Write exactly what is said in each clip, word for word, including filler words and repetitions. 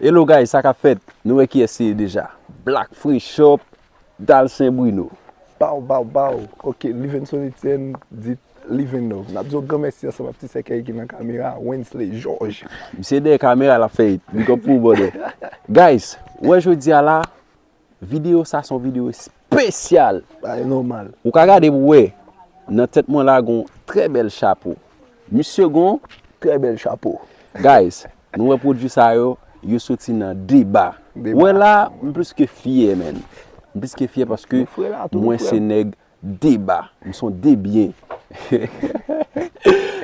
Hello guys, sa k ap fèt? Nou wè kiyès se deja. Black Free Shop, Dalcin Bruno. Baw, baw, baw. Ok, Livenson Etienne, dit Liveno. N ap di w granmèsi ansanm ak ti sèkèy ki nan kamera, Wensley George. Misye dèyè kamera l ap fè it. Big up pou ou, brother. Guys, wè jodi a la, videyo sa se yon videyo espesyal. Bagay nòmal. Ou ka gade pou wè, nan tèt mwen la gon trè bèl chapo. Misye gon trè bèl chapo. Guys, nou wè pwodui sa yo, yo soti nan Deba. Deba. Wè la, m plis ke fyè, man. M plis ke fyè paske Nou fre la tou, mwen frè. Se nèg Deba. M se yon debyen.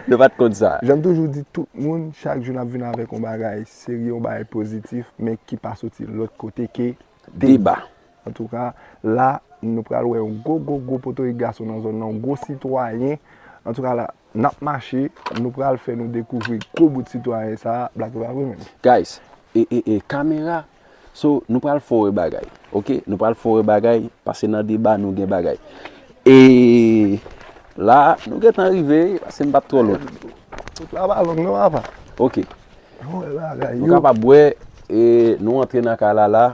Nou pa t konn sa. Jan m toujou di tout moun, chak jou n ap vin avèk yon bagay serye, yon bagay pozitif, men ki pa soti lòt kote ke Deba. Antouka, la, nou pral wè yon gwo, gwo, gwo potorik gason nan zòn nan, yon gwo sitwayen. Antouka, la, n ap mache, nou pral fè nou dekouvri gwo bout sitwayen sa a, Black, e pa vre menm? Guys, e, e, e, kamera. So, nou pral fè w wè bagay. Ok? Nou pral fè w wè bagay, paske nan Deba, nou gen bagay. E la, nou gentan rive, paske m pa t twò lwen. Tout la pa long, non, papa. Ok. Wè bagay Nou yo. Kapab wè, e, nou antre nan kay la la.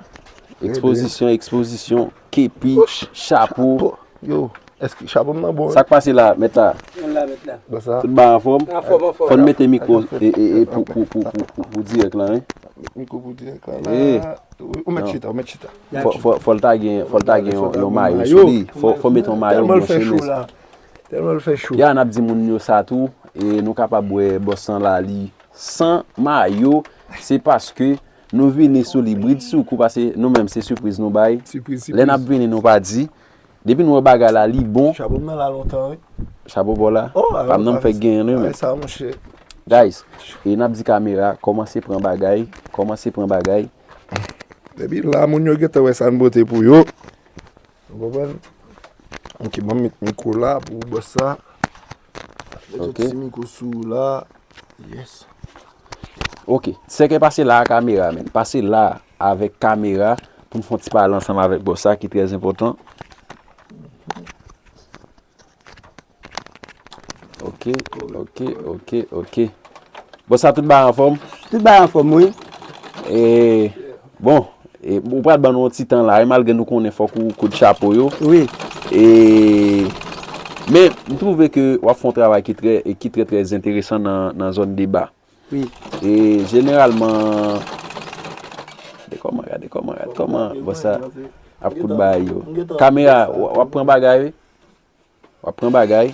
Ekspozisyon, ekspozisyon, kepi, chapo. Yo, èske chapo m nan bon? Sa k pase la, mèt la? Mwen la, mèt la. Bon, sa. Tout ba anfòm? Anfòm, anfòm. Fò n mete mikwo e, e, e, pou, pou, pou, pou, pou, pou dirèk la, wi. Mikwo pou dirèk la. Eh. Ou mèt chita, ou mèt chita. Fò, fò, fò l ta gen, fò l ta gen yon, yon mayo sou li. Fò, fò mete yon mayo, Tèlman yon l fè cho chemiz. La. Tèlman l fè cho. Ya, n ap di moun yo sa tou, e nou kapab wè bòs lan la li san mayo, se paske nou vini sou li bridsoukou, paske nou menm se sipriz nou bay. Sipriz, Lè n ap sipriz. Vini, nou pa di. Depi nou wè bagay la, li bon. Chapo m nan la lontan, wi. Chapo bò la. Oh, Pa m nan m fè genyen, non, ay, men. Sa, monchè. Guys, e n ap di kamera, kòmanse pran bagay, kòmanse pran bagay. Depi la, moun yo gentan wè sa n pote pou yo. Ou konprann? Ok, ban m met mikwo la pou bòs sa. Met yon Ok. Ti mikwo sou ou la. Yes. Ok, sèkèy pase la a kamera, men. Pase la avèk kamera pou n fè yon ti pale ansanm avèk bòs sa ki trè enpòtan. Ok, ok, ok, ok. Bòs sa tout bagay anfòm? Tout bagay anfòm, wi. E, bon, e, ou pral ban nou yon ti tan la, e malgre nou konnen fòk ou koud chapo yo. Wi. E, men, m twouve ke w ap fè yon travay ki trè, e ki trè, trè enteresan nan, nan zòn Deba. Wi. E, jeneralman, gade kòman, gade kòman, gade kòman, bòs sa ap koud bagay yo. Kamera, w w ap pran bagay, wi. W ap pran bagay.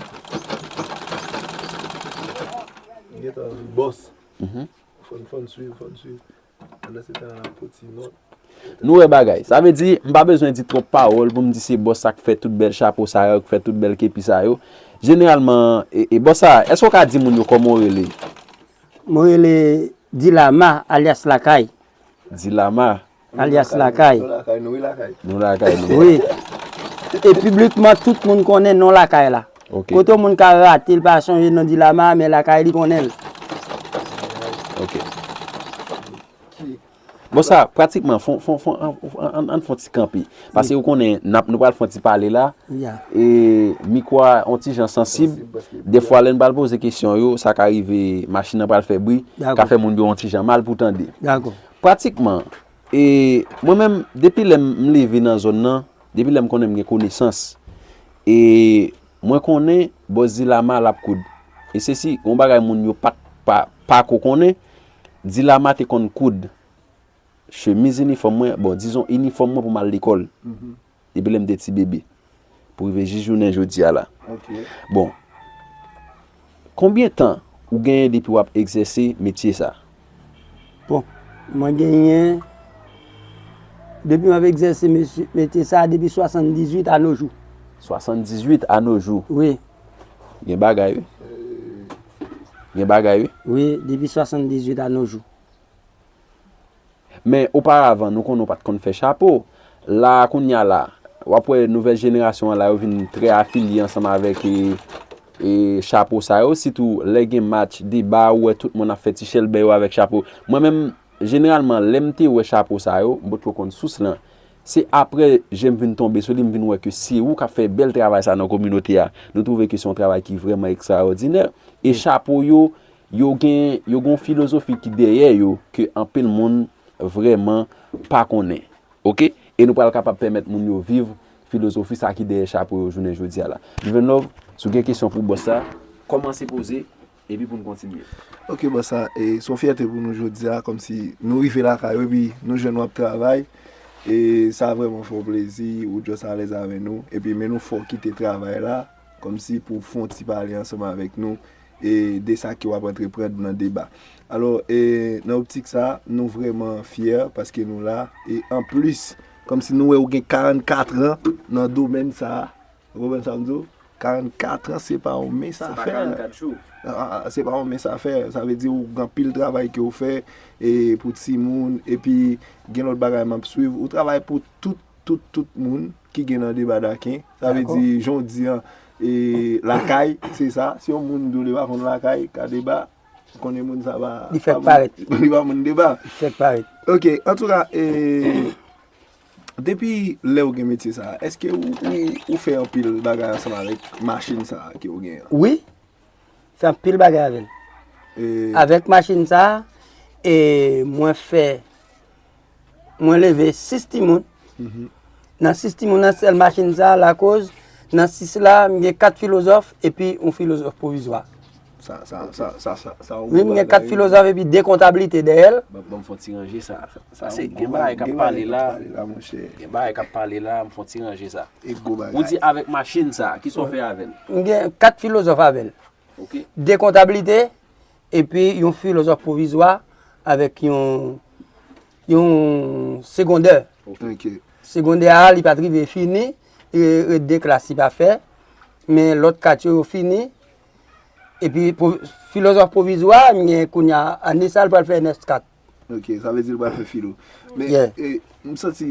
Gentan bòs. Mhm. Fòn, fòn swiv, fòn swiv. Pandan se tan, n ap pran ti nòt. Nou wè bagay. Sa vle di, m pa bezwen di twòp pawòl pou m di se bòs sa k fè tout bèl chapo sa yo, k fè tout bèl kepi sa yo. Jeneralman, e, e bòs sa, èske w ka di moun yo kòman w rele? Mwen rele Dilama, alyas Lakay. Dilama. Alyas Lakay. Nou lakay, nou wi lakay. Nou lakay nou. Wi. E piblikman, tout moun konnen non Lakay la. Ok. Kote moun ka rate, l pa sonje non Dilama, men Lakay li konnen l. Ok. Bon, sa, pratikman, fon, fon, fon, an, an, an, an fon ti kanpe. Paske ou konnen, n ap, nou pral fon ti pale la. Ya. E mikwo a, on ti jan sansib. Dèfwa, lè n pral poze kesyon yo, sa ka rive, machin nan pral fè bri, Dakò. Ka fè moun yo on ti jan mal pou tande. Dakò. Pratikman, e mwen menm, depi lè m leve nan zòn nan, depi lè m konnen m gen konesans, e mwen konnen bòs Dilama l ap koud. E se si, yon bagay moun yo pa, pa, pa ko konnen, Dilama te konn koud chemiz inifòm mwen, bon, dizon inifòm mwen pou m al lekòl. Depi lè m te ti bebe. Pou rive jis jounen jodi a la. Ok. Bon. Konbyen tan ou genyen depi w ap egzèse metye sa? Bon, mwen genyen, depi m ap egzèse mesye, metye sa, depi swasanndizuit a no jou. Swasanndizuit a no jou. Wi, Gen bagay, wi. Gen bagay, wi. wi, depi swasanndizuit a no jou. Men oparavan, nou konnen w pa t konn fè chapo. La, kounye a la, w ap wè nouvèl jenerasyon an la, yo vin trè afilye ansanm avèk, e, e, chapo sa yo. Sitou, lè gen match, deba, ou wè tout moun ap fè ti chèlbè yo avèk chapo. Mwen menm, jeneralman, lè m te wè chapo sa yo, m potko konn sous lan. Se aprè je m vin tonbe sou li, m vin wè ke se ou k ap fè bèl travay sa nan kominote a. Nou twouve ke se yon travay ki vrèman ekstraòdinè. E chapo yo, yo gen, yo gen yon filozofi ki dèyè yo ke anpil moun vrèman pa konnen. Oke? E nou pral kapab pèmèt moun yo viv filozofi sa ki dèyè chapo yo jounen jodi a la. Juven Love, si w gen kesyon pou bòs la, kòmanse poze, epi pou n kontinye. Ok, bòs la, e, se yon fyète pou nou jodi a, kòmsi nou rive lakay ou, epi nou jwenn w ap travay, e sa vrèman fè w plezi, ou just alèz avè nou, epi men nou fè w kite travay la, kòmsi pou w fè yon ti pale ansanm avèk nou, e de sa ke w ap antreprann nan deba. Alò, e, nan optik sa, nou vrèman fyè paske nou la, e anplis, kòmsi nou wè ou gen karannkat an nan domèn sa, ou konprann sa m di w? Karannkat an, se pa yon mens afè. Se pa karannkat jou. Ah, ah, se pa yon mens afè. Sa vle di ou gen anpil travay ke w fè, e, pou timoun, epi gen lòt bagay m ap swiv. Ou travay pou tout, tout, tout moun ki gen nan deba Daken. Sa vle di, jan w di an, e, lakay, se sa. Si yon moun di w li pa konn lakay, ka deba, konnen moun sa pa, li fèk pa moun, parèt. Li pa moun deba. Li fèk parèt. Ok, antouka, e, depi lè ou gen metye sa, èske ou, ou, ou fè anpil bagay ansanm avèk machin sa ke ou gen an? Wi, fè anpil bagay avè l. E avèk machin sa, e mwen fè, mwen leve sis timoun. Mhm. Nan sis timoun nan sèl machin sa, lakoz, nan sis la, m gen kat filozòf epi yon filozòf pwovizwa. Sa, sa, sa, sa, sa, sa, yon gwo bagay. Wi, m gen kat filozòf epi de kontablite dèyè l. Ban, ban m fè yon ti ranje sa. Sa, sa se, gen bagay k ap pale la. Gen bagay k ap pale la, m fè yon ti ranje sa. E gwo bagay. Ou di avèk machin sa, kisa w fè avè l? M gen kat filozòf avè l. Ok. De kontablite, epi yon filozòf pwovizwa avèk yon, yon segondè. Ok. Segondè a, li pa t rive fini, e, e de klas li pa fè, men lòt kat yo, yo fini. Epi pwo-, filozòf pwovizwa, m gen kounye a, ane sa, l pral fè N S kat. Ok, sa vle di l pral fè filo. Men, yeah, e, m santi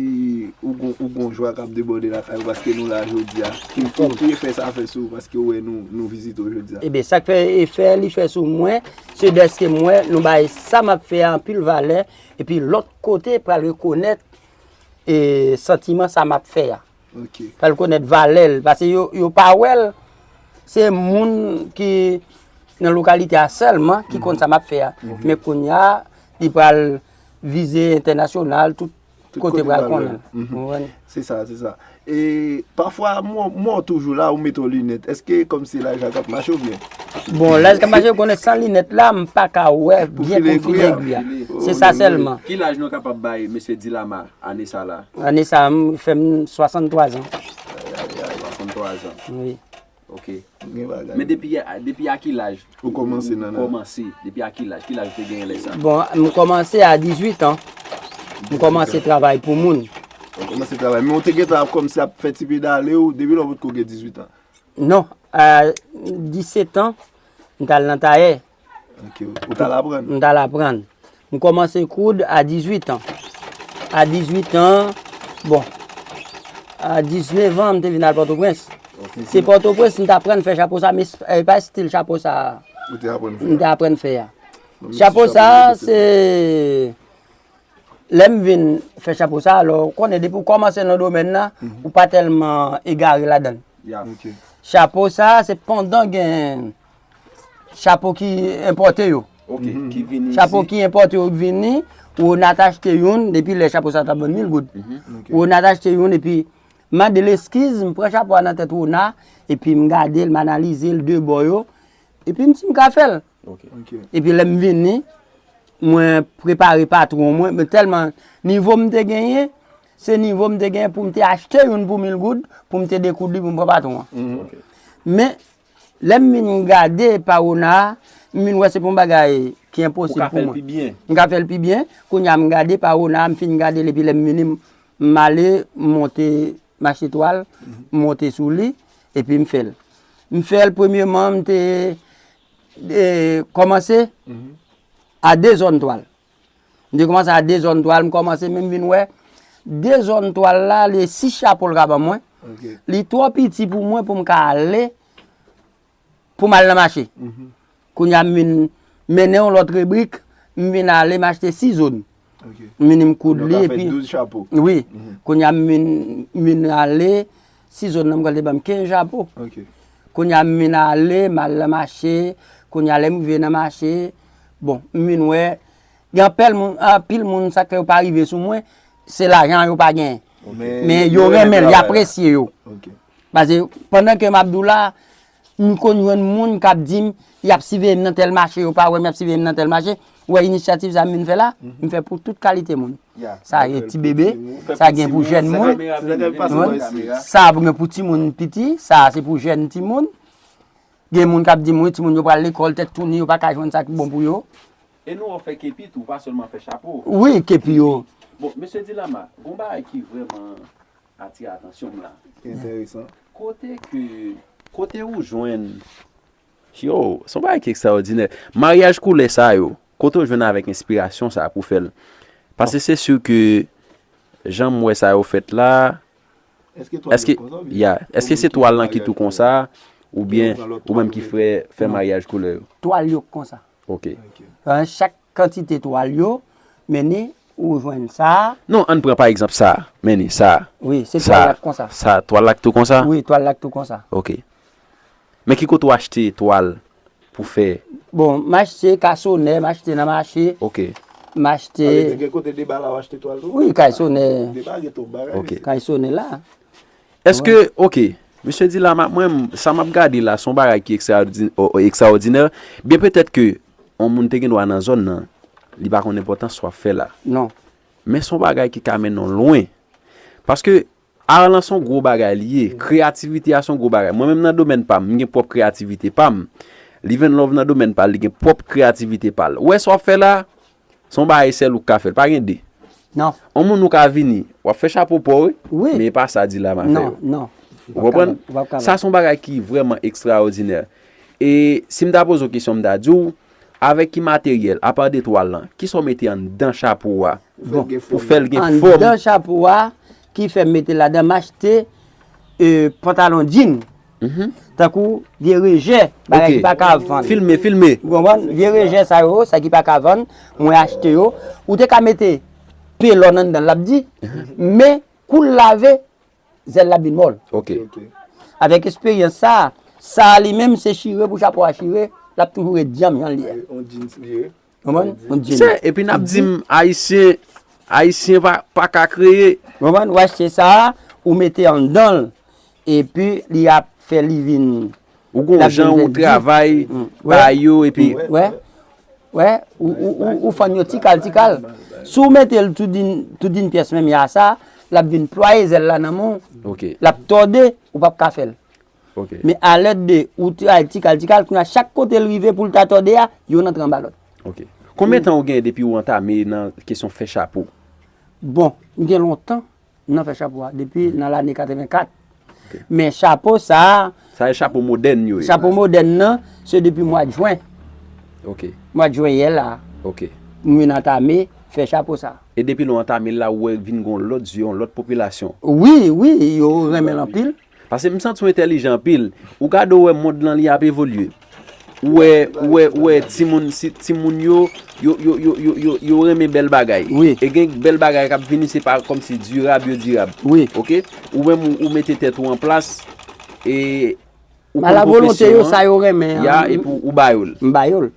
ou gon, ou gon jwa k ap debòde lakay ou paske nou la jodi a. Ki, ki, ki efè sa fè sou ou paske ou wè nou, nou vizite w jodi a? Ebyen, sa k fè efè li fè sou mwen, se dèske mwen, nou bay sa m ap fè a anpil valè, epi lòt kote pral rekonèt, e, santiman sa m ap fè a. Ok. Fè l konèt valè l, paske yo, yo pa wè l. Se moun ki nan lokalite a sèlman ki konn sa m ap fè a. Mhm. Men kounye a, li pral vize entènasyonal, tout kote pral konnen l. Mhm. Ou konprann? Se sa, se sa. E pafwa, m wè, m wè w toujou la, ou mete yon linèt. Èske kòmsi laj la t ap mache oubyen? Bon, laj k ap mache, ou konnen san linèt la, m pa ka wè byen pou m file egwi a. Se sa sèlman. Ki laj nou kapab bay mesye Dilama? Ane sa la? Ane sa, m fè m swasanntwa zan. Ay, ay, ay, swasanntwa zan. Wi. Ok. Gen bagay. Men depi, depi a ki laj ou kòmanse nan, nan? Kòmanse, depi a ki laj? Ki laj ou te genyen lè sa? Bon, m kòmanse a dizuit an. M kòmanse travay pou moun. Ou kòmanse travay. Men ou te gentan ap kòmsi ap fè ti pedale ou depi lè ou potko gen dizuit an? Non, a disèt an, m t al nan tayè. Ok, ou t al aprann? M t al aprann. M kòmanse koud a dizuit an. A dizuit an, bon, a diznèf an, m te vin al Pòtoprens. Ok. Se Pòtoprens, m t aprann fè chapo sa, men e pa estil chapo sa m te aprann fè a. Chapo sa, se lè m vin fè chapo sa, alò, ou konnen depi w kòmanse nan domèn nan, ou pa tèlman egare ladan l. Ya. Ok. Chapo sa, se pandan gen chapo ki enpòte yo. Ok, ki vini isi. Chapo ki enpòte yo vini, Wona t achte youn, depi lè chapo sa t ap vann mil goud. Mhm. Ok. Wona t achte youn, epi m mande l eskiz, m pran chapo a nan tèt Wona, epi m gade l, m analize l de bò yo, epi m di m ka fè l. Ok. Ok. Epi lè m vini, mwen prepare patwon mwen, men tèlman nivo m te genyen, se nivo m te genyen pou m te achte youn pou mil goud, pou m te dekoud li pou m pran patwon an. Mhm. Ok. Men, lè m vin gade pa Wona a, m vin wè se pa yon bagay ki enposib pou mwen. Ou ka fè l pi byen. M ka fè l pi byen. Kounye a, m gade pa Wona a, m fin gade l, epi lè m vini, m, m ale, m monte mache twal, m monte sou li, epi m fè l. M fè l, premyeman, m te, e, kòmanse a de zòn twal. M te kòmanse a de zòn twal, m kòmanse, men m vin wè de zòn twal la, li sis chapo l ka ban mwen. Ok. Li twò piti pou mwen pou m ka ale, pou m al nan mache. Mhm. Kounye a m vin mennen yon lòt ribrik, m vin ale m achte sis zòn. Ok. M vin m koud li epi. Donk, sa fè douz chapo. Wi. Mhm. Kounye a m vin, m vin ale, sis zòn nan m kwè l te ban m kenz chapo. Ok. Kounye a m vin ale, m al nan mache, Kounye a, lè m rive nan mache, bon, m vin wè, gen anpèl moun, anpil moun, sa k fè yo pa rive sou mwen, se lajan yo pa genyen. Men yo renmen l, y apresye yo. Paske pandan ke m ap di w la, m konn jwenn moun k ap di m, y ap siveye m nan tèl mache, yo pa wè m, y ap siveye m nan tèl mache. Ou wè inisyativ sa m vin fè la, m fè pou tout kalite moun. Sa gen ti bebe, sa gen pou jèn moun, sa gen pou timoun piti, sa se pou jèn timoun. Gen moun k ap di m, wi, timoun yo pral lekòl, tèt touni, yo pa ka jwenn sa ki bon pou yo. E nou wè w fè kepi tou, pa sèlman fè chapo. Wi, kepi yo. Bon, mesye Dilama, gon bagay ki vrèman atire atansyon m la. Ki enteresan. Kote ke, kote ou jwenn, yo, se yon bagay ki ekstraòdinè. Maryaj koulè sa yo, kote ou jwenn avèk enspirasyon sa pou fè l? Paske se si ke jan m wè sa yo fèt la, èske, ya, èske se twal lan ki tou konsa, oubyen ou menm ki fè, fè maryaj koulè yo? Twal yo konsa. Ok. Nan chak kantite twal yo, men ni ou jwenn sa. Non, ann pran pa egzanp sa, men ni sa. Wi, se twal la k konsa. Sa, twal la k tou konsa? Wi, twal la k tou konsa. Ok. Men ki kote w achte twal pou fè? Bon, m achte Kasonè, m achte nan mache. Ok. M achte. Sa vle di gen kote Deba la w achte twal tou? Wi, Kasonè. Deba gen twòp bagay. Ok. Kasonè la. Èske, ok, mesye Dilama, mwen, sa m ap gade la, se yon bagay ki ekstraòdi-, o, o, ekstraòdinè. Byen petèt ke yon moun te gen dwa nan zòn nan, li pa konn enpòtans sa w ap fè la. Non. Men se yon bagay ki ka mennen w lwen. Paske art lan se yon gwo bagay li ye, kreyativite a se yon gwo bagay. Mwen menm nan domèn pa m, m gen pwòp kreyativite pa m. Living Love nan domèn pa l, li gen pwòp kreyativite pa l. Ou wè sa w ap fè la, se yon bagay sèl ou k ka fè l, pa gen de. Non. Yon moun ou ka vini, w ap fè chapo pa w, wi, men e pa sa Dilama fè yo. Non, non. Ou konprann? Sa se yon bagay ki vrèman ekstraòdinè. E si m ta poze w kesyon, m ta di w, avèk ki materyèl, apa de twal lan, kisa w mete anndan chapo a pou fè l gen fòm? Anndan chapo a, ki fè m mete ladan, m achte, e, pantalon djin. Tankou vye rejè, bagay ki pa ka vann. Filme, filme. Ou konprann? Vye rejè sa yo, sa ki pa ka vann, mwen achte yo. Ou te ka mete pelòn anndan l, l ap di, men kou l lave, zèl la ap vin mòl. Ok. Avèk esperyans sa, sa li menm se chire pou chapo a chire, l ap toujou ret djanm jan l ye a. Yon djins li ye. Konprann? Yon djins. Se, epi n ap di m, Ayisyen, Ayisyen pa, pa ka kreye. Konprann? Ou achte sa, ou mete anndan l, epi li ap fè li vin. Ou gon jan ou travay ba yo, epi. Wè, wè, ou, ou, ou, ou fann yo ti kal, ti kal. Si w mete l tout d'une, tout d'une pyès menm ya sa, l ap vin plwaye zèl la nan men w. Ok. L ap tòde, ou p ap ka fè l. Ok. Men alèd de, ou travay ti kal, ti kal, kounye a chak kote l rive pou l ta tòde a, youn antre anba lòt. Ok. Konbyen tan ou gen depi ou antame nan kesyon fè chapo? Bon, m gen lontan. M nan fè chapo a depi nan lane katrevenkat. Ok. Men chapo sa a. Sa e chapo modèn yo ye? Chapo modèn nan, se depi mwa jen. Ok. Mwa jen yè la. Ok. M vin antame fè chapo sa a. E depi lè w antame l la, ou wè vin gen yon lòt zye, yon lòt popilasyon? Wi, wi, yo renmen l anpil. Paske m santi w entèlijan anpil. Ou gade, ou wè mond lan li ap evolye. Ou wè, ou wè, ou wè timoun, si, timoun yo, yo, yo, yo, yo, yo, yo renmen bèl bagay. Wi. E gen bèl bagay k ap vini, se pa kòmsi dirab yo dirab. Wi. Ok? Ou menm, ou, ou mete tèt ou an plas, e ou konn pwofesyon an, sa yo renmen an, ya, epi ou, ou ba yo l. M ba yo l.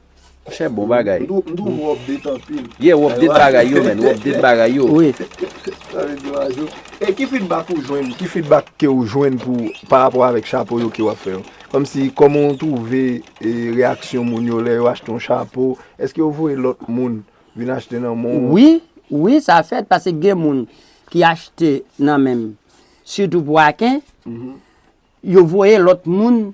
Monchè, bon bagay. M tou, m tou wè w update anpil. Yeah, w update bagay yo, man. W update bagay yo. Wi. Sa vle di w ajoute. E ki feedback ou jwenn, ki feedback ke ou jwenn pou, pa rapò avèk chapo yo ke w ap fè yo? Kòmsi, kòman w twouve, e, reyaksyon moun yo lè yo achte yon chapo? Èske yo voye lòt moun vin achte nan men w? Wi, wi, sa fèt, paske gen moun ki achte nan men m, sitou pou Aken. Yo voye lòt moun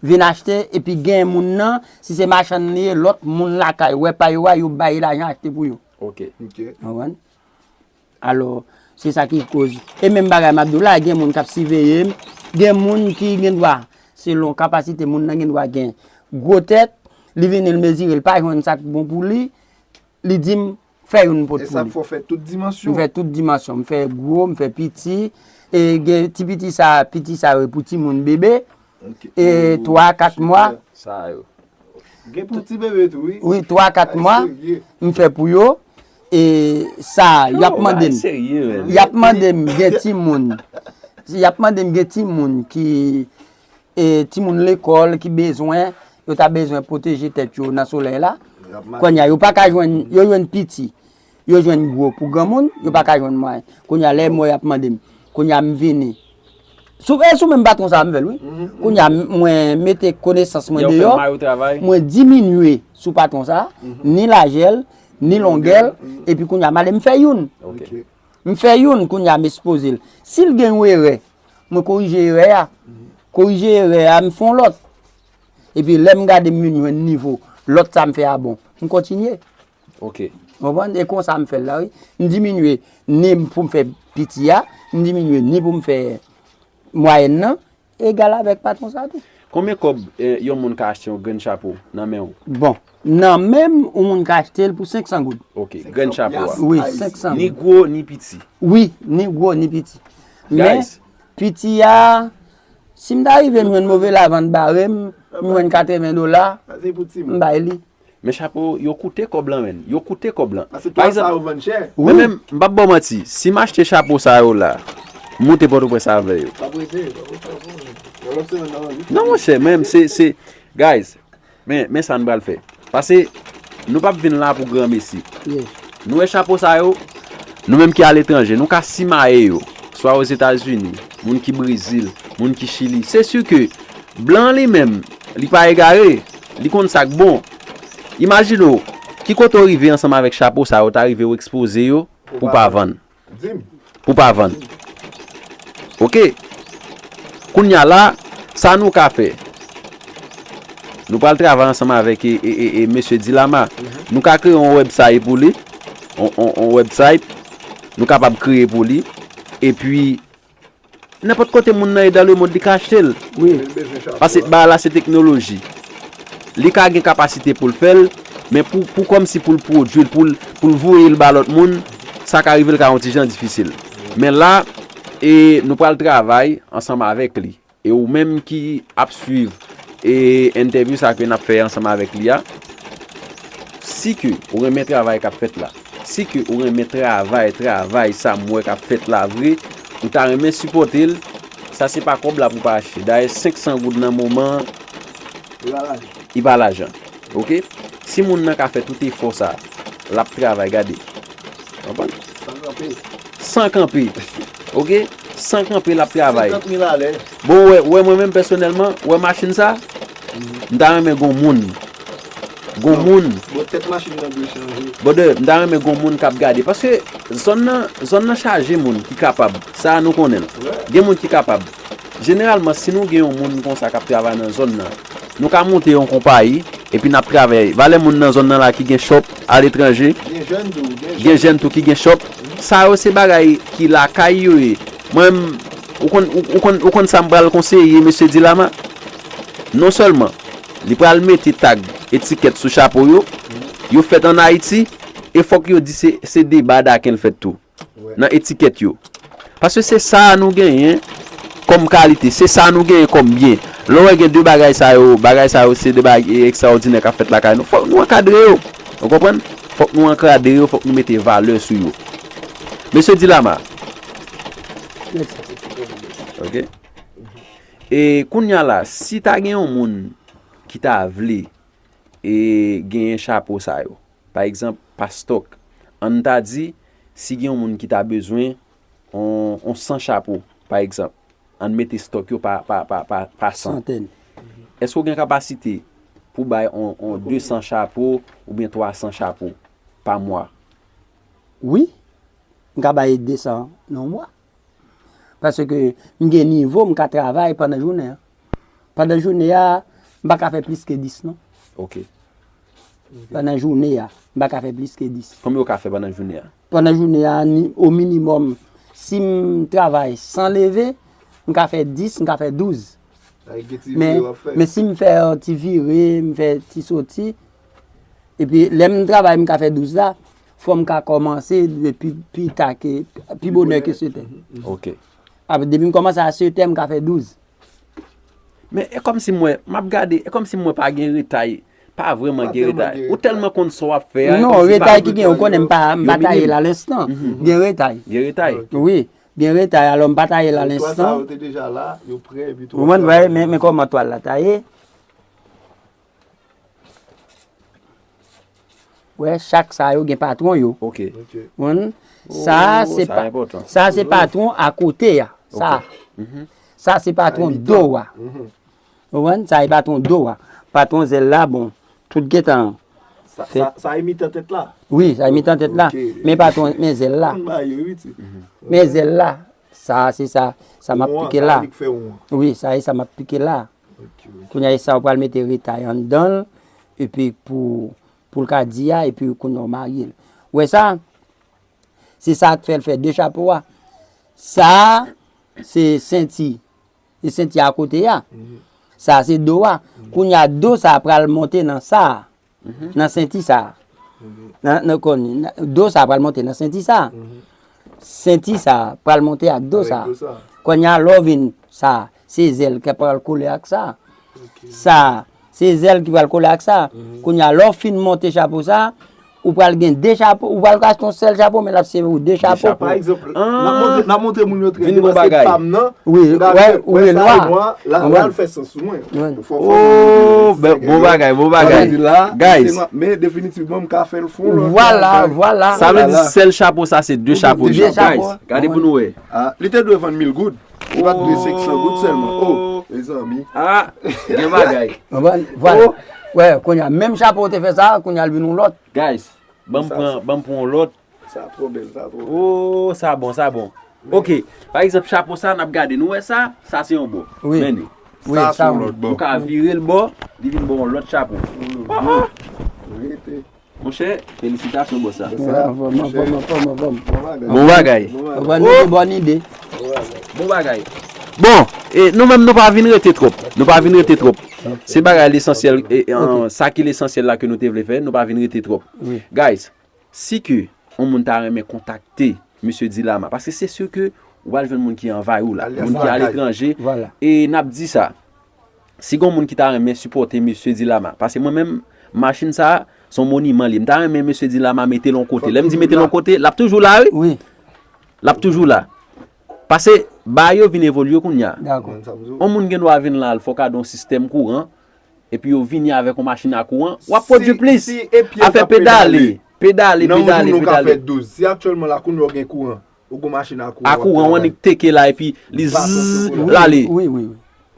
vin achte, epi gen moun nan, si se machann li ye, lòt moun lakay, wè pa yo a, yo ba li lajan achte pou yo. Ok. Ok. Konprann? Alò, se sa ki koz. E menm bagay m ap di w la, gen moun k ap siveye m, gen moun ki gen dwa, selon kapasite moun nan, gen dwa gen gwo tèt, li vini, l mezire, l pa jwenn sa k bon pou li, li di m, fè youn m pot pou li. E sa k fè w fè tout dimansyon? M fè tout dimansyon. M fè gwo, m fè piti. E gen ti piti sa, piti sa yo pou timoun bebe. Ok. E twa, kat mwa. Sa yo. Gen pou ti bebe tou, wi. Wi, twa, kat mwa. M fè pou yo. E sa, y ap mande m. Y ap mande m gen timoun. Y ap mande m gen timoun ki, e, timoun lekòl ki bezwen, yo ta bezwen pwoteje tèt yo nan solèy la. Kounye a, yo pa ka jwenn, yo jwenn piti, yo jwenn gwo pou granmoun, yo pa ka jwenn mwayen. Kounye a, lè m wè y ap mande m, kounye a m vini. Sou, e sou menm patwon sa a m fè l, wi. Kounye a, m- mwen mete konesans mwen deyò, mwen diminye sou patwon sa a, ni lajè l, ni longè l, epi kounye a, m ale m fè youn. M fè youn, kounye a, m ekspoze l. Si l gen yon erè, mwen korije erè a. Korije erè a, m fè yon lòt. Epi lè m gade m vin jwenn nivo lòt sa m fè a bon, m kontinye. Ok. Ou konprann? E konsa m fè l la, wi. M diminye ni pou m fè piti a, m diminye ni pou m fè mwayèn nan, egal avèk patwon sa tou. Konbyen kòb eh, yon moun ka achte yon grenn chapo nan men w? Bon, nan men m, yon moun ka achte l pou senk san goud. Ok, grenn chapo a. Wi, senk san goud. Ni gwo, ni piti. Wi, ni gwo, ni piti. Men, piti a, si m ta rive m jwenn move lavann bare m, m jwenn katreven dola, m bay li. Men chapo yo koute kòb lan, menn. Yo koute kòb lan. Paske twal sa yo vann chè. Mwen menm, m p ap ba w manti, si m achte chapo sa yo la, m moute Pòtoprens avè yo. Non, monchè, mwen menm, se, se, guys, men, men sa n pral fè. Paske nou p ap vin la pou granmesi. Nou wè chapo sa yo, nou menm ki aletranje, nou ka simaye yo, swa Ozetazini, moun ki Brezil, moun ki Chili. Se si ke blan li menm, li pa egare, li konn sa k bon. Imajine w, ki kote w rive ansanm avèk chapo sa yo, ta rive w ekspoze yo pou pa vann. Pou pa vann. Ok. Kounye a la, sa nou ka fè? Nou pral travay ansanm avèk e, e, e, e mesye Dilama. Nou ka kreye yon website pou li. On, on, on website. Nou kapab kreye pou li. Epi, nenpòt kote moun nan ye dans le monde, li ka achte l. Wi. Paske bagay la se teknoloji. Li ka gen kapasite pou l fè l, men pou, pou kòmsi pou l pwodui l, pou l, pou l voye l ba lòt moun, sa ka rive l ka yon ti jan difisil. Men la, e nou pral travay ansanm avèk li. E ou menm ki ap swiv e entèvyou sa ke n ap fè ansanm avèk li a, si ke ou renmen travay k ap fèt la, si ke ou renmen travay, travay sa m wè k ap fèt la vre, ou ta renmen sipòte l, sa se pa kòb la pou pa achte. Dayè, senk san goud nan moman an, li pa lajan. Ok? Si moun nan ka fè tout efò sa, l ap travay, gade. Konprann? San kanpe. San kanpe. Ok? San kanpe, l ap travay. Senkant mil alè. Bon, wè, wè, mwen menm pèsonèlman, wè machin sa, m ta renmen gon moun. Gon moun. Bon, tèt machin nan dwe chanje. Brother, m ta renmen gon moun k ap gade. Paske zòn nan, zòn nan chaje moun ki kapab. Sa a nou konnen l. Gen moun ki kapab. Jeneralman, si nou gen yon moun konsa k ap travay nan zòn nan, nou ka monte yon konpayi, epi n ap travay. Valè moun nan zòn nan la ki gen shop aletranje, gen jèn tou ki gen shop. Sa yo se bagay ki lakay yo ye. Mwen menm, ou konn, ou, ou konn, ou konn sa m pral konseye mesye Dilama? Non sèlman, li pral mete tag, etikèt sou chapo yo, yo fèt ann Ayiti, e fòk yo di se, se de Badaken l fèt tou. Nan etikèt yo. Paske se sa a nou genyen kòm kalite, se sa a nou genyen kòm byen. Lè w wè gen de bagay sa yo, bagay sa yo se de bagay e, ekstraòdinè k ap fèt lakay nou, fòk nou ankadre yo. Ou konprann? Fòk nou ankadre yo, fòk nou mete valè sou yo. Mesye Dilama. Ok. E kounye a la, si ta gen yon moun ki ta vle e genyen chapo sa yo. Pa egzanp, pa stòk. Ann ta di, si gen yon moun ki ta bezwen on, on san chapo, pa egzanp, ann mete stòk yo pa, pa, pa, pa, pa san. Santèn. Èske w gen kapasite pou bay on, on de san chapo oubyen twa san chapo pa mwa? Wi, m ka bay de san nan yon mwa. Paske m gen nivo, m ka travay pandan jounen an. Pandan jounen an, m pa ka fè plis ke dis non. Ok. Pandan jounen an, m pa ka fè plis ke dis. Konbyen w ka fè pandan jounen an? Pandan jounen an, ni- o minimòm, si m travay san leve, m ka fè dis, m ka fè douz. Men, men si m fè yon ti vire, m fè ti soti, epi lè m travay, m ka fè douz la, fò m ka kòmanse depi pi ta ke, pi bonè ke sèt è. Ok. Apre, depi m kòmanse a sèt è, m ka fè douz. Men e kòmsi m wè, m ap gade, e kòmsi m wè pa gen retay, pa vrèman gen retay. Ou tèlman konn sa w ap fè a, e kòmsi pa gen retay. Non, retay ki gen, ou konnen m pa, m pa taye l a lenstan. Gen retay. Gen retay. Wi, gen retay, alò m pa taye l a lenstan. Twal sa yo te deja la, yo prè, epi twal sa yo. Ou konprann, men, men kòman twal la taye. Wè, chak sa yo gen patwon yo. Ok. Ok. Konprann? Sa Oh, se sa pa, enpòtan. Sa se patwon akote a. Sa, Mhm. sa se patwon Mitan. do a. Mhm. Ou konprann? Sa e patwon do a. Patwon zèl la, bon, tout gentan. Sa, sa, sa e mitan tèt la. Wi, sa e mitan tèt la. Ok. Men patwon, men zèl la. Konn ba yo, wi, ti. Men zèl la. Sa, se sa. Sa m ap Ou an, pike sa la. li k fè ou an. Wi, sa e sa m ap pike la. Ok. Kounye a, e sa ou pral mete retay anndan l. Epi pou, pou l ka di a, epi kounye a, ou marye l. Ou wè sa? Se sa k fè l fè de chapo a. Sa, se senti. Se senti a kote a. Sa, se do a. Kounye a, do sa pral monte nan sa. Nan senti sa. Nan, nan, konn, nan, do sa pral monte nan senti sa. Senti sa pral monte ak do sa. Avèk do sa. Kounye a, lè w vin sa, se zèl ki pral kole ak sa. Sa, se zèl ki pral kole ak sa. Kounye a, lè w fin monte chapo sa, ou pral gen de chapo, ou pral achte yon sèl chapo, men l ap sèvi ou de chapo. Pa egzanp, n ap montre, n ap montre moun yo trè Vin byen, bon paske bagay. pa m nan, Wi, m ka wè, fè, ou wè, wè sa nwa. e nwa, la, Ou la wè. l fè sans sou mwen. Wè. Fò, fò Oh, moun ben, di bon yo. bagay, bon Sa vle bagay. di la, Guys. se nwa, men definitivman, m ka fè l fon lòt Vwala, bagay. vwala. Sa vle di Vwala. Sèl chapo sa se de chapo De deja. chapo. Guys, gade pou nou wè. Ah, li te dwe vann mil goud. Li pa t dwe senk san goud sèlman. Oh, mezanmi. Ah, gen bagay. Konprann? Vwala. Wè, kounye a, menm chapo ou te fè sa, kounye a, l vin yon lòt. Guys, ban m pran, ban m pran yon lòt. Sa twò bèl, sa twò bèl. Oh, sa bon, sa bon. Ok, pa egzanp, chapo sa, n ap gade. Nou wè sa? Sa se yon bò. Wi. Men li. Wi, Sa sa sou wi. lòt bò. Ou ka vire l bò, li vin ba w yon lòt chapo. Rete. Monchè, felisitasyon bò sa. Sa, Anfòm, anfòm, anfòm, anfòm. Bon bagay. Bon bagay. Bon bagay. Anfòm, nou gen bòn ide. Bon bagay. Bon, e, nou menm nou pa vin rete twòp. Nou pa vin rete twòp. Se bagay lesansyèl, e, e, an, sa ki lesansyèl la ke nou te vle fè, nou pa vin rete twòp. Wi. Guys, si ke yon moun ta renmen kontakte Mesye Dilama, paske se si ke ou pral jwenn moun ki anvayi w la, Alias moun ki Lakay. aletranje, Vwala. e n ap di sa, si gen moun ki ta renmen sipòte Mesye Dilama, paske mwen menm, machin sa, se yon moniman li. M ta renmen Mesye Dilama mete l yon kote. Lè m di mete l yon kote, l ap toujou la, wi. Wi. L ap toujou la. Paske, bagay yo vin evolye kounye a. Dakò. Sa m di w. Yon moun gen dwa vin la, l fè w kado yon sistèm kouran, epi yo vini avèk yon machin a kouran, w ap pwodui plis. Si, epi Afè pedale. Pedale, Nan yon pedale, jounen w ka fè pedale. Douz. Si aktyèlman la kounye w gen kouran, ou gen machin a kouran. A kouran, w annik teke la, epi li Baton sou zzz, kouran. l ale. Wi, wi, wi.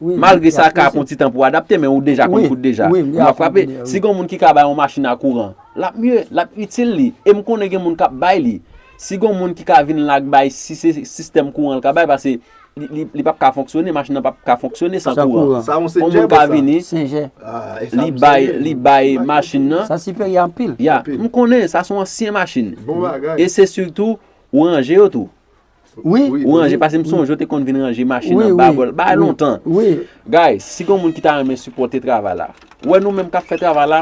Wi, Malgre wi, sa ka apresye. Pran ti tan pou adapte, men ou deja konn Wi, kout deja. wi, m Ou ap konn frape. deja, wi. Si gen moun ki ka bay yon machin a kouran, l ap mye, l ap itil li. E m konnen gen moun k ap bay li. Si gen moun ki ka vin la k bay, si se sistèm kouran l ka bay, paske li, li, li p ap ka fonksyone, machin nan p ap ka fonksyone san San kouran. kouran. Sa yon Yon moun senjè ka sa. vini, Senjè. Ah, e sa li m bay, senjè. li bay machin nan. Sa siperyè anpil. Ya, Anpil. M konnen, sa se yon ansyen machin. Bon bagay. E se sitou, ou ranje yo tou. Wi. Wi. Ou ranje, paske m sonje w te konn vin ranje machin Wi, nan wi. babòl, bay Wi. Lontan. Wi. Guys, si gen moun ki ta renmen sipòte travay la, ou wè nou menm k ap fè travay la,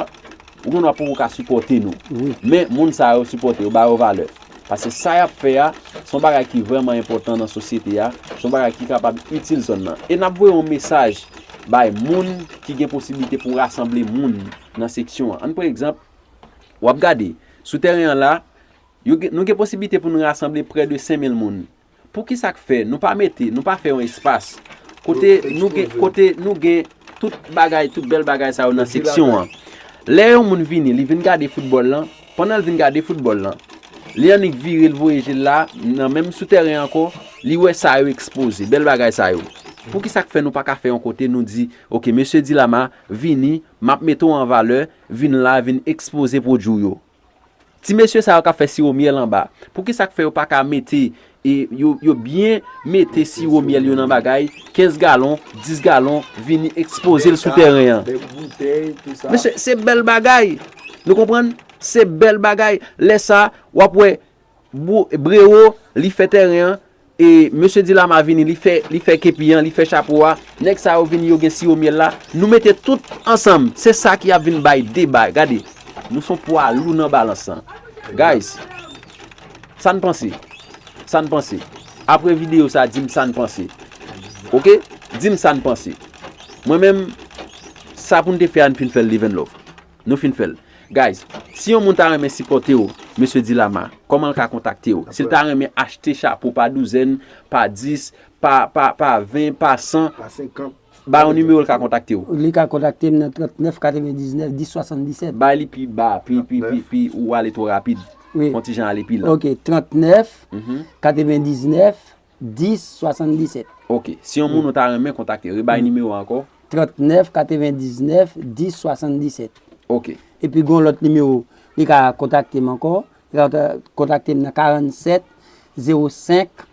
ou gen dwa poko ka sipòte nou. Wi. Men moun sa yo sipòte, yo ba yo valè. Paske sa y ap fè a, se yon bagay ki vrèman enpòtan nan sosyete a, se yon bagay ki kapab itil zòn nan. E n ap voye yon mesaj bay moun ki gen posiblite pou rasanble moun nan seksyon an. Ann pran egzanp, w ap gade, sou tèren an la, yo gen, nou gen posiblite pou nou rasanble prè de senk mil moun. Poukisa k fè nou pa mete, nou pa fè yon espas kote nou gen, kote nou gen tout bagay, tout bèl bagay sa yo nan seksyon an? Lè yon moun vini, li vin gade foutbòl lan, pandan l vin gade foutbòl lan, li annik vire, l voye je l la, nan menm sou tèren ankò, li wè sa yo ekspoze, bèl bagay sa yo. Poukisa k fè nou pa ka fè yon kote nou di, oke, mesye Dilama, vini, m ap mete w an valè, vin la, vin ekspoze pwodui w yo? Ti mesye sa yo k ap fè siwo myèl anba, poukisa k fè yo pa ka mete, e, yo, yo byen mete siwo myèl yo nan bagay, kenz galon, dis galon, vini ekspoze l sou tèren an? Bèl boutèy, tou sa. Mesye, se bèl bagay. Nou konprann? Se bèl bagay. Lè sa, w ap wè, bou-, Brewo, li fè tèren an, e mesye Dilama vini, li fè, li fè kepi an, li fè chapo a, nèg sa yo vini, yo gen siwo myèl la, nou mete tout ansanm, se sa ki ap vin bay deba. Gade, nou se yon pwa lou nan balans lan. Guys, sa n panse? Sa n panse? Apre videyo sa, di m sa n panse. Oke? Di m sa n panse. Mwen menm, sa pou n te fè a, n fin fè l, Live and Love. Nou fin fè l. Guys, si yon moun ta renmen sipòte w, mesye Dilama, kòman l ka kontakte w? Si l ta renmen achte chapo pa douzèn, pa dis, pa, pa, pa ven, pa san, Pa senkant. Ba yon nimewo l ka kontakte w. Li ka kontakte m nan trannèf katrevendiznèf dis swasanndisèt. Bay li pi ba, pi, pi, pi, pi, ou ale twò rapid. Wi. Fè yon ti jan ale pi lan. Ok, trannèf katrevendiznèf dis swasanndisèt. Ok. Si yon moun ou ta renmen kontakte, rebay nimewo a ankò. Trannèf katrevendiznèf dis swasanndisèt. Ok. Epi gen yon lòt nimewo, li ka kontakte m ankò. Kontakte m nan karannsèt zewo senk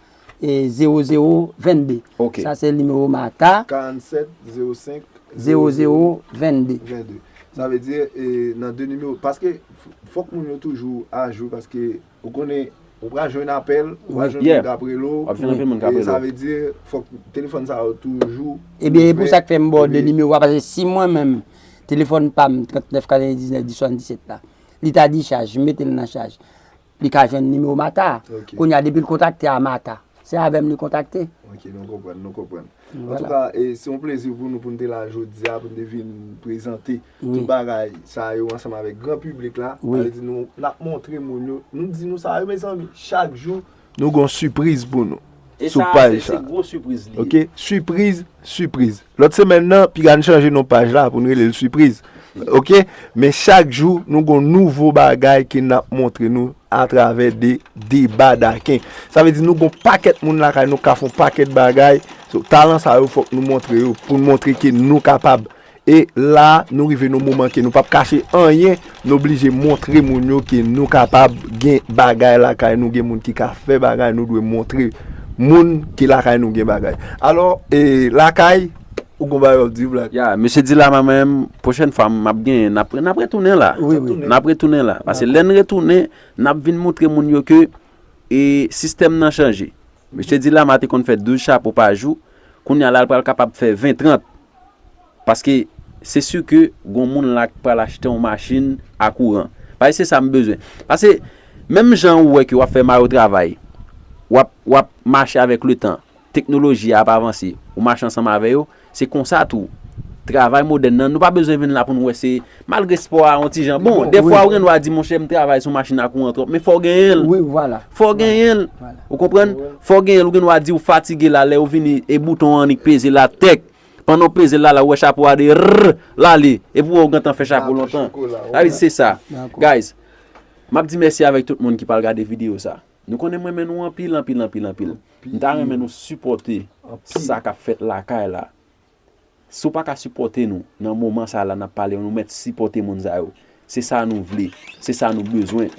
zewo zewo vennde. Ok. Sa se nimewo Martha. Karannsèt zewo senk zewo zewo vennde. Vennde. Sa vle di, e, nan de nimewo. Paske f- fòk moun yo toujou ajou, paske ou konnen, ou pral jwenn apèl, ou pral jwenn moun k ap rele w. W ap jwenn anpil moun k ap rele w. Sa vle di, fòk telefòn sa yo toujou ouvè. Ebyen, e pou sa k fè m ba w de nimewo a, paske si mwen menm, telefòn pa m, trannèf katrevendiznèf dis swasanndisèt la, li ta dichaj, m mete l nan chaj. Li ka jwenn nimewo Martha a. Ok. Kounye a, depi l kontakte a Martha, se avè m li kontakte. Ok, nou konprann, nou konprann. Vwala. Antouka, e, se yon plezi pou nou, pou n te la jodi a, pou n te vin prezante tout bagay sa yo ansanm avèk gran piblik la. Wi. Sa vle di nou, n ap montre moun yo. Nou di nou sa yo, mezanmi, chak jou, nou gon sipriz pou nou sou paj sa. E sa, se, se gwo sipriz li ye. Ok? Sipriz, sipriz. Lòt semèn nan, piga n chanje non paj la pou n rele l sipriz. Ok? Men chak jou, nou gon nouvo bagay ke n ap montre nou atravè de deba daken. Sa vle di nou gon pakèt moun lakay nou ka fè yon pakèt bagay. So, talan sa yo, fòk nou montre yo, pou n montre ke nou kapab. E la, nou rive nan moman ke nou p ap kache anyen, nou oblije montre moun yo ke nou kapab gen bagay lakay nou, gen moun ki ka fè bagay, nou dwe montre moun ke lakay nou gen bagay. Alò, e, lakay, ou gon bagay w ap di, Black? Ya, mesye Dilama menm, pwochèn fwa m ap genyen, n ap, n ap retounen la. Wi, wi. N ap retounen la. Paske lè n retounen, n ap vin montre moun yo ke, e, sistèm nan chanje. Mesye Dilama te konn fè douz chapo pa jou, kounye a la, l pral kapab fè ven, trant. Paske se si ke gon moun la k pral achte yon machin a kouran. Paske se sa m bezwen. Paske menm jan ou wè ke w ap fè mayo travay, w ap, w ap mache avèk letan, teknoloji a ap avanse, ou mache ansanm avè yo, se konsa tou. Travay modèn nan, nou pa bezwen vin la pou n wè se, malgre spò a yon ti jan bon, dèfwa ou gen dwa di, monchè, m travay sou machin a kouran twòp, men fò w genyen l. Wi, vwala. Fò w genyen l. Vwala. Ou konprann? Fò w genyen l, ou gen dwa di w fatige la, lè ou vini, e bouton an annik peze la, tèk. Pandan w peze l la, la, ou wè chapo a de rrr, l ale. Epi w wè w gentan fè chapo lontan. Sa vle di se sa. Dakò. Guys, m ap di mèsi avèk tout moun ki pral gade videyo sa. Nou konnen m renmen nou anpil, anpil, anpil, anpil. M ta renmen nou sipòte sa k ap fèt lakay la. Si w pa ka sipòte nou nan moman sa la n ap pale, nou mèt sipòte moun sa yo. Se sa nou vle. Se sa nou bezwen.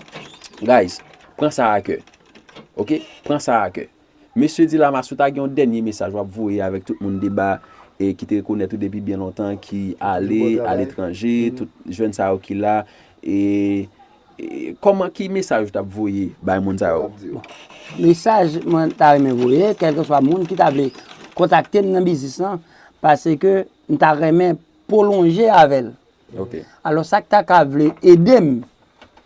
Guys, pran sa a kè. Ok? Pran sa a kè. Mesye Dilama, si w ta gen yon dènye mesaj w ap voye avèk tout moun deba, e ki te rekonèt ou depi byen lontan, ki ale aletranje, tout jèn sa yo ki la, e, e kòman, ki mesaj ou t ap voye bay moun sa yo? Mesaj mwen ta renmen voye, kèlkeswa moun ki ta vle kontakte m nan biznis lan, paske m ta renmen pwolonje avè l. Ok. Alò, sa k ta ka vle ede m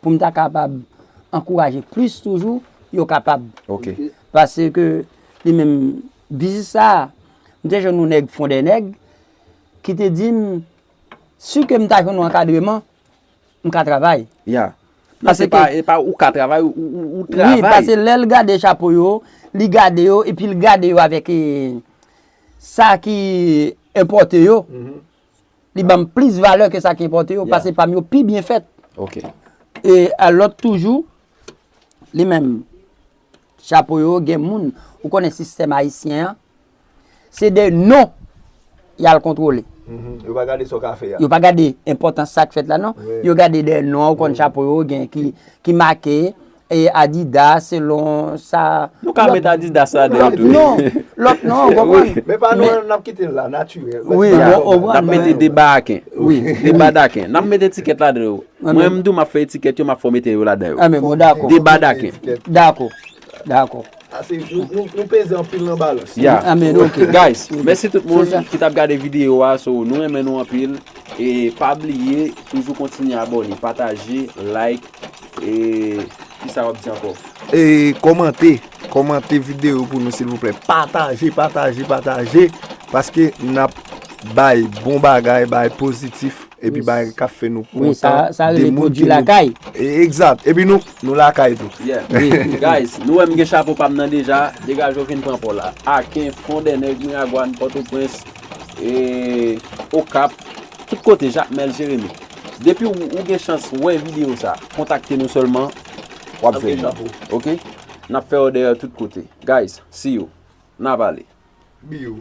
pou m ta kapab ankouraje plis toujou, yo kapab. Ok. Paske li menm, biznis sa a, m te jwenn yon nèg Fondènèg ki te di m, si ke m ta jwenn yon ankadreman, m ka travay. Ya. Non, se pa, e pa ou ka travay, ou, ou, ou travay. Wi, paske lè l gade chapo yo, li gade yo, epi l gade yo avèk, e, sa ki enpòte yo. Li ban m plis valè ke sa ki enpòte yo, paske pa m yo pi byen fèt. Ok. E a lòt toujou, li menm, chapo yo, gen moun, ou konnen sistèm ayisyen an, se de non y al kontwole. Yo pa gade sa w ka fè a. Yo pa gade enpòtans sa k fèt la, non. Wi. Yo gade de non, ou konn chapo yo, gen ki, ki make, e Adidas, selon sa. Nou ka met Adidas ladan yo tou. Non, lòt non, ou konprann? Men pa nou, n ap kite l la, natirèl. Wi, bon, ou konprann. N ap mete de ba aken. Wi. De ba daken. N ap mete etikèt ladan yo. Mwen, m di w m ap fè etikèt yo, m ap fè w mete yo ladan yo. Anben, bon, dakò. De ba daken. Dakò. Dakò. Ase, nou, nou, nou peze anpil nan balans. Ya. Anben, ok. Guys, mèsi tout moun ki t ap gade videyo a. So, nou renmen nou anpil. E pa bliye, toujou kontinye abòne, pataje, like, e kisa w ap di ankò? E kòmante, kòmante videyo pou nou, silvouplè. Pataje, pataje, pataje, paske n ap bay bon bagay, bay pozitif, epi bay k ap fè nou kontan, de moun ki nou, e, egzat. Epi nou, nou lakay tou. Yeah. Guys, nou wè m gen chapo pa m nan deja, degaje w vin pran pa w la. Aken, Fondènèg, Miragwàn, Pòtoprens, e, Okap, tout kote, Jakmèl, Jeremi. Depi ou, ou gen chans wè videyo sa, kontakte nou sèlman, w ap jwenn nou. Ok? N ap fè òdè tout kote. Guys, see you. N a pale. Biyo.